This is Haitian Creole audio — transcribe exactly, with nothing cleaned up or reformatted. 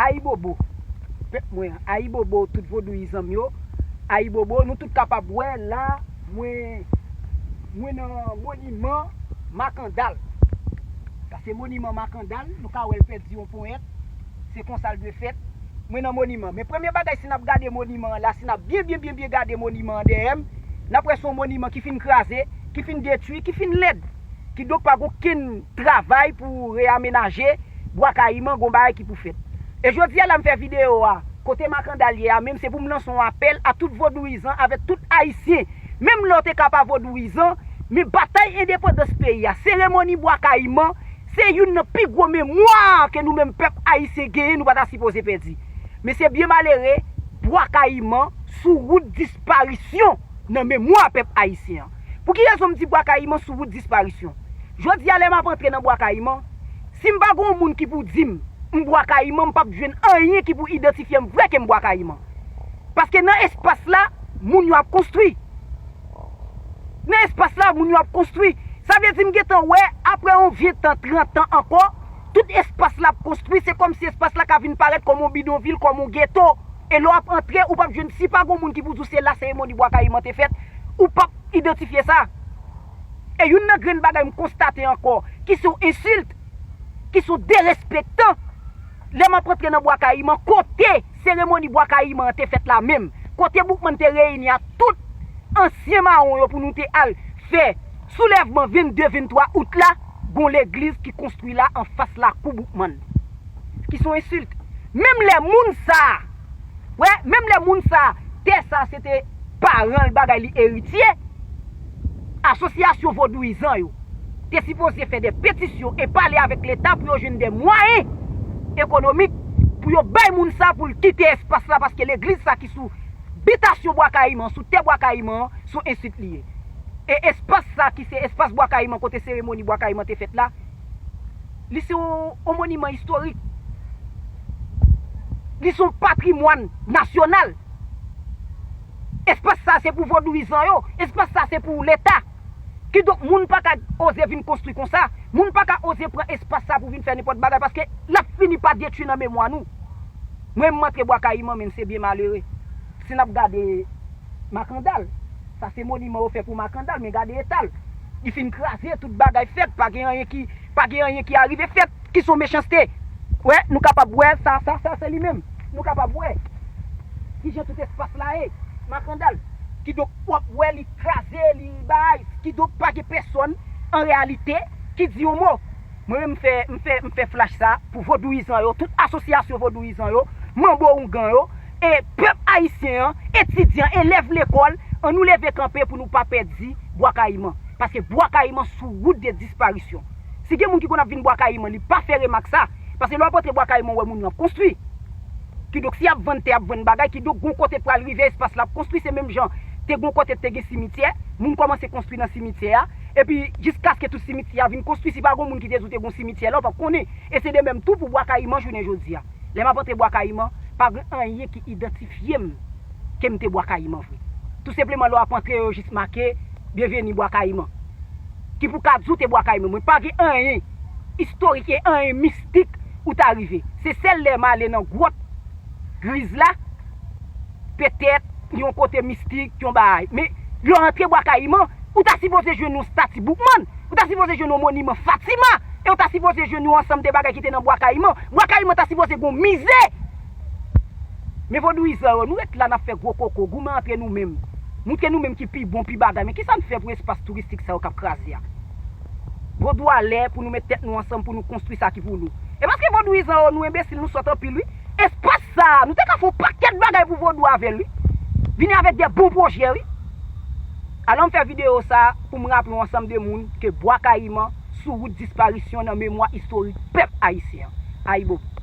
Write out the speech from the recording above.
Ayibobo, pèp mwen an, ayibobo tout vodouyizan m yo, ayibobo, nou tout kapab wè la, mwen, mwen nan moniman Makandal. Sa se moniman Makandal, nou ka wè l pèdi yon ponyèt, se konsa l dwe fèt. Mwen nan moniman. Men premye bagay, si n ap gade moniman an la, si n ap byen, byen, byen, byen gade moniman an dèyè m, n ap wè se yon moniman ki fin kraze, ki fin detwi, ki fin lèd. Kidonk, pa gen okenn travay pou reyamenaje Bwa Kayiman, gen yon bagay ki pou fèt. E jodi a la m fè videyo a, kote Makandal ye a, menm se pou m lanse yon apèl a tout vodouyizan avèk tout ayisyen. Menm lè w te ka pa vodouyizan, men batay endepandans peyi a, seremoni Bwa Kayiman, se youn nan pi gwo memwa ke nou menm pèp ayisyen genyen, nou pa ta sipoze pèdi. Men se byen malere, Bwa Kayiman sou wout disparisyon nan memwa pèp ayisyen an. Pou ki rezon m di Bwa Kayiman sou wout disparisyon? Jodi a, lè m ap antre nan Bwa Kayiman, si m pa gen yon moun ki pou di m, m Bwa Kayiman, m p ap jwenn anyen ki pou idantifye m vre ke m Bwa Kayiman. Paske nan espas la, moun yo ap konstwi. Nan espas la, moun yo ap konstwi. Sa vle di m gentan wè, apre yon ven tan, trant tan ankò, tout espas la ap konstwi. Se kòmsi espas la ka vin parèt kòm yon bidonvil, kòm yon geto. E lè w ap antre, ou p ap jwenn, si pa gen moun ki pou di w se la seremoni Bwa Kayiman te fèt, ou p ap idantifye sa. E youn nan grenn bagay m konstate ankò, ki se yon ensilt, ki se yon derespektan. Lè m ap antre nan Bwa Kayiman, kote seremoni Bwa Kayiman an te fèt la menm, kote Boukman te reyini ak tout ansyen mawon yo pou nou te al fè soulèvman venn de, venn twa out la, gon legliz ki konstwi la anfas lakou Boukman. Ki se yon ensilt. Menm lè moun sa a, wè, menm lè moun sa a, tè sa a se te paran l, bagay li eritye, asosyasyon vodouyizan yo te sipoze fè de petisyon e pale avèk Leta pou yo jwenn de mwayen ekonomik pou yo bay moun sa pou l kite espas la, paske legliz sa ki sou bitasyon Bwa Kayiman, sou tè Bwa Kayiman an, se yon ensilt li ye. E espas sa ki se espas Bwa Kayiman, kote seremoni Bwa Kayiman te fèt la, li se yon, yon moniman istorik. Li se yon patrimwàn nasyonal. Espas sa se pou vodouyizan yo, espas sa se pou Leta. Kidonk, moun pa ka oze vin konstwi konsa. Moun pa ka oze pran espas sa pou vin fè nenpòt bagay, paske l ap fini pa detwi nan memwa nou. Mwen, m antre Bwa Kayiman, men se byen malere. Si n ap gade Makandal, sa se moniman yo fè pou Makandal, men gade eta l. Li fin kraze, tout bagay fèt, pa gen anyen ki, pa gen anyen ki arive fèt, ki se yon mechanste. Wè, nou kapab wè, sa, sa, sa se li menm. Nou kapab wè kijan tout espas la ye, Makandal. Kidonk, w ap wè li kraze, li bay. Kidonk, pa gen pèsonn, an reyalite, ki di yon mo. Mwen menm, m fè, m fè, m fè flach sa pou vodouyizan yo, tout asosyasyon vodouyizan yo, manbo oungan yo, e pèp ayisyen an, etidyan, elèv lekòl, ann nou leve kanpe pou nou pa pèdi Bwa Kayiman. Paske Bwa Kayiman sou wout de disparisyon. Si gen moun ki konn ap vin Bwa Kayiman, li pa fè remak sa. Paske lè w ap antre Bwa Kayiman, w wè moun yo ap konstwi. Kidonk, si y ap vann tè, y ap vann bagay, kidonk, gon kote pral rive, espas la ap konstwi, se menm jan te gon kote te gen simityè, moun kòmanse konstwi nan simityè a, epi jiskaske tout simityè a vin konstwi, si pa gon moun ki te di w te gon simityè la, w p ap konnen. E se de menm tou pou Bwa Kayiman jounen jodi a. Lè m ap antre Bwa Kayiman, pa gen anyen ki idantifye m ke m te Bwa Kayiman vre. Tou senpleman, lè w ap antre, yo jis make, "Byenveni Bwa Kayiman." Ki pou ka di w te Bwa Kayiman. Mwen pa gen anyen istorik e anyen mistik ou ta rive. Se sèl lè m ale nan gwòt griz la, petèt, yon kote mistik, yon bagay. Men, lè w antre Bwa Kayiman, ou ta sipoze jwenn yon stati Boukman, ou ta sipoze jwenn yon moniman Fatima, e ou ta sipoze jwenn yon ansanm de bagay ki te nan Bwa Kayiman. Bwa Kayiman ta sipoze gen yon mize. Men vodouyizan yo, nou ret la, n ap fè gwo koko, goumen antre nou menm. Montre nou menm ki pi bon, pi bagay. Men kisa n fè pou espas touristik sa yo k ap kraze a? Vodou a lè pou nou met tèt nou ansanm pou nou konstwi sa ki pou nou. E paske vodouyizan yo, nou enbesil, nou sòt anpil, wi. Espas sa a, nou te ka fè yon pakèt bagay pou vodou avè l, wi. Vini avèk de bon pwojè, wi. Alò m fè videyo sa a pou m raple yon ansanm de moun ke Bwa Kayiman sou wout disparisyon nan memwa istorik pèp ayisyen an. Ayibobo.